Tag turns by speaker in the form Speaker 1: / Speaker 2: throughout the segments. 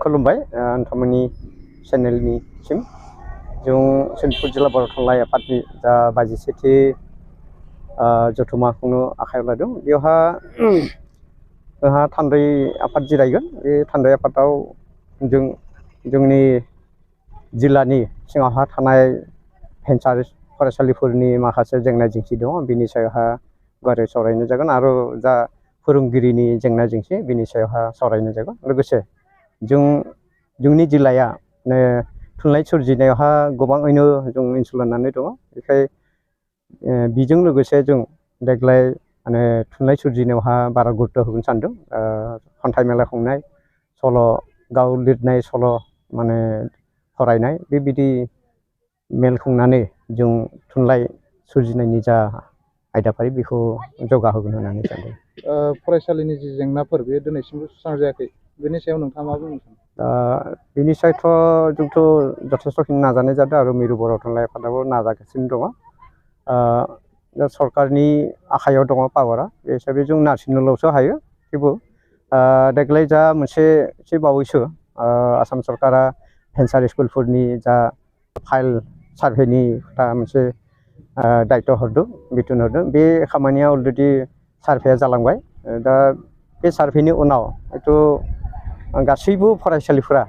Speaker 1: खुलुमबाय नोंथांमोननि चेनेलनिसिम जों सनितपुर जिल्ला बर' थुनलाइ आफादनि जा 22थि जथुम्मा खुंनो आखायाव लादों। बेवहा जोंहा थान्दै आफाद जिरायगोन। बे थान्दै आफादाव जोंनि जिल्लानि सिङावहा थानाय भेन्सार फरायसालिफोरनि माखासे जेंना जेंसि दङ, बिनि सायावहा गुवारै सावरायनाय जागोन आरो जा फोरोंगिरिनि जेंना जेंसि बिनि सायावहा सावरायनाय जागोन। लोगोसे जोंनि जिल्लाया थुनलाइ सोरजिनायावहा गोबाङैनो जों ओनसोलानानै दङ। बेखाय बेजों लोगोसे जों देग्लाय थुनलाइ सोरजिनायावहा बारा गुरुत्त' होगोन सानदों। खन्थाइ मेला खुंनाय, सल' गाव लिरनाय सल' फरायनाय बेबायदि मेल खुंनानै जों थुनलाइ सोरजिनायनि जा आयदाफारि बेखौ जौगाहोगोन होननानै सानदों।
Speaker 2: फरायसालिनि जि जेंनाफोर बेयो दिनैसिमबो सुस्रांजायाखै, बेनि सायाव नोंथाङा मा बुंनो सानो?
Speaker 1: बिनि सायावथ' जोंथ' जथेस्थ'खिनि नाजानाय जादों आरो मिरु बर' थुनलाइ आफादाबो नाजागासिनो दङ। सरकारनि आखायाव दङ पावारा, बे हिसाबै जों नारसिननोल'सो हायो। थेवबो देग्लाय जा मोनसे एसे बावैसो आसाम सरकारा भेन्सार स्कुलफोरनि जा फाइल सार्भेनि खोथा मोनसे दायित्व हरदों, बिथोन हरदों। बे खामानिया अलरेडि सार्भेया जालांबाय। दा बे सार्भेनि उनाव हयथ' गासैबो फरायसालिफोरा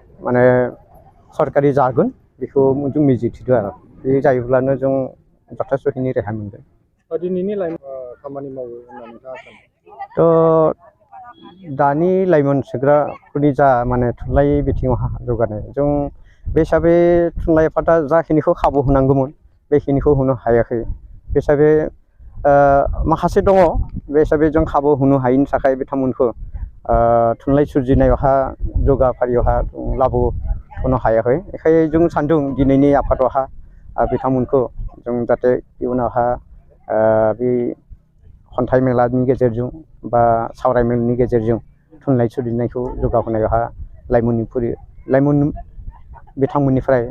Speaker 1: सरकारि जागोन बेखौ जों मिजिंथिदों आरो बे जायोब्लानो जों जथेस्थ'खिनि रेहाय मोनगोन।
Speaker 2: दिनैनि लाइमोन खामानि मावो होननानै नोंथाङा सानो?
Speaker 1: थ' दानि लाइमोन सेंग्राफोरनि जा थुनलाइ बिथिङाव जौगानाय, जों बे हिसाबै थुनलाइ आफादा जाखिनिखौ खाबु होनांगौमोन बेखिनिखौ होनो हायाखै। बे हिसाबै माखासे दङ, बे हिसाबै जों खाबु होनो हायिनि थाखाय बिथांमोनखौ थुनलाइ सोरजिनायावहा जौगाफारियावहा लाबोनो हायाखै। बेखायनो जों सानदों दिनैनि आफादावहा बिथांमोनखौ जों जाहाथे इयुनावहा बे खन्थाइ मेलानि गेजेरजों बा सावरायमेलनि गेजेरजों थुनलाइ सोरजिनायखौ जौगाहोनायावहा लाइमोन बिथांमोननिफ्राय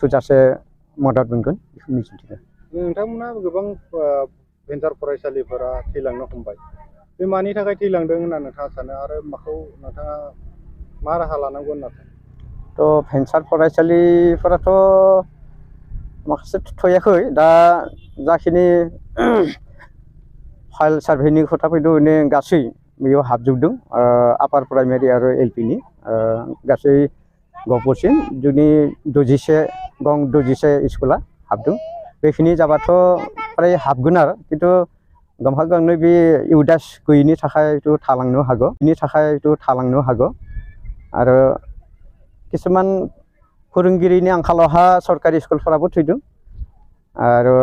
Speaker 1: थोजासे मदद मोनगोन बेखौ मिजिंथिदों।
Speaker 2: नोंथांमोना गोबां भेन्सार फरायसालिफोरा थैलांनो हमबाय, बे मानि थाखाय थैलांदों होनना नोंथाङा सानो आरो नोंथाङा मा राहा लानांगौ होनना सानो?
Speaker 1: थ' भेन्सार फरायसालिफोराथ' माखासे थैयाखै। दा जाखिनि फाइल सार्भेनि खोथा फैदों गासै बेयाव हाबजोबदों। आपार प्राइमारि आरो एलपिनि गासै गफुरसिम जोंनि 61 स्कुला हाबदों। बेखिनि जाबाथ' फ्राय हाबगोन आरो, खिन्थु गंफा गंनै बे इउदास गैयिनि थाखायथ' थालांनो हागौ। आरो किसुमान फोरोंगिरिनि आंखालावहा सरकारि स्कुलफोराबो थैदों आरो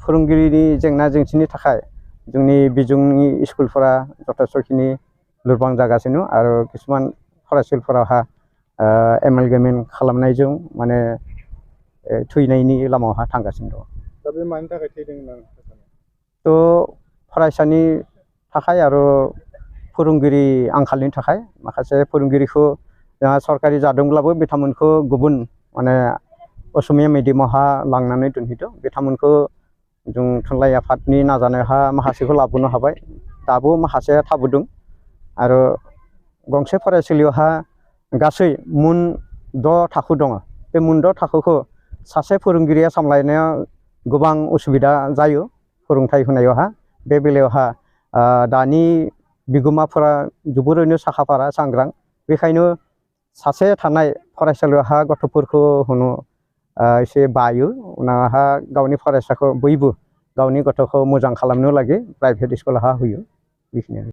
Speaker 1: फोरोंगिरिनि जेंना जेंसिनि थाखाय जोंनि बिजोंनि स्कुलफोरा जथेस्थ'खिनि लोरबां जागासिनो आरो किसुमान फरायसालिफोरावहा एमालगामेन्ट खालामनायजों थैनायनि लामायावहा थांगासिनो दं।
Speaker 2: दा बे मानि थाखाय थैदों होनना सानो?
Speaker 1: थ' फरायसानि थाखाय आरो फोरोंगिरि आंखालनि थाखाय माखासे फोरोंगिरिखौ जोंहा सरकारि जादोंब्लाबो बिथांमोनखौ गुबुन असमिया मिडियामावहा लांनानै दोनहैदों। बिथांमोनखौ जों थुनलाइ आफादनि नाजानायावहा माखासेखौ लाबोनो हाबाय, दाबो माखासेया थाबोदों। आरो गंसे फरायसालियावहा गासै मोन 6 थाखो दङ। बे मोन 6 थाखोखौ सासे फोरोंगिरिया सामलायनायाव गोबां उसुबिदा जायो फोरोंथाइ होनायावहा। बे बेलायावहा दानि बिगोमाफोरा जोबोरैनो साखाफारा सांग्रां। बेखायनो सासे थानाय फरायसालियावहा गथ'फोरखौ होनो एसे बायो। उनावहा गावनि फरायसाखौ बयबो गावनि गथ'खौ मोजां खालामनो लागि प्राइभेट स्कुलावहा होयो। बेखिनियानो।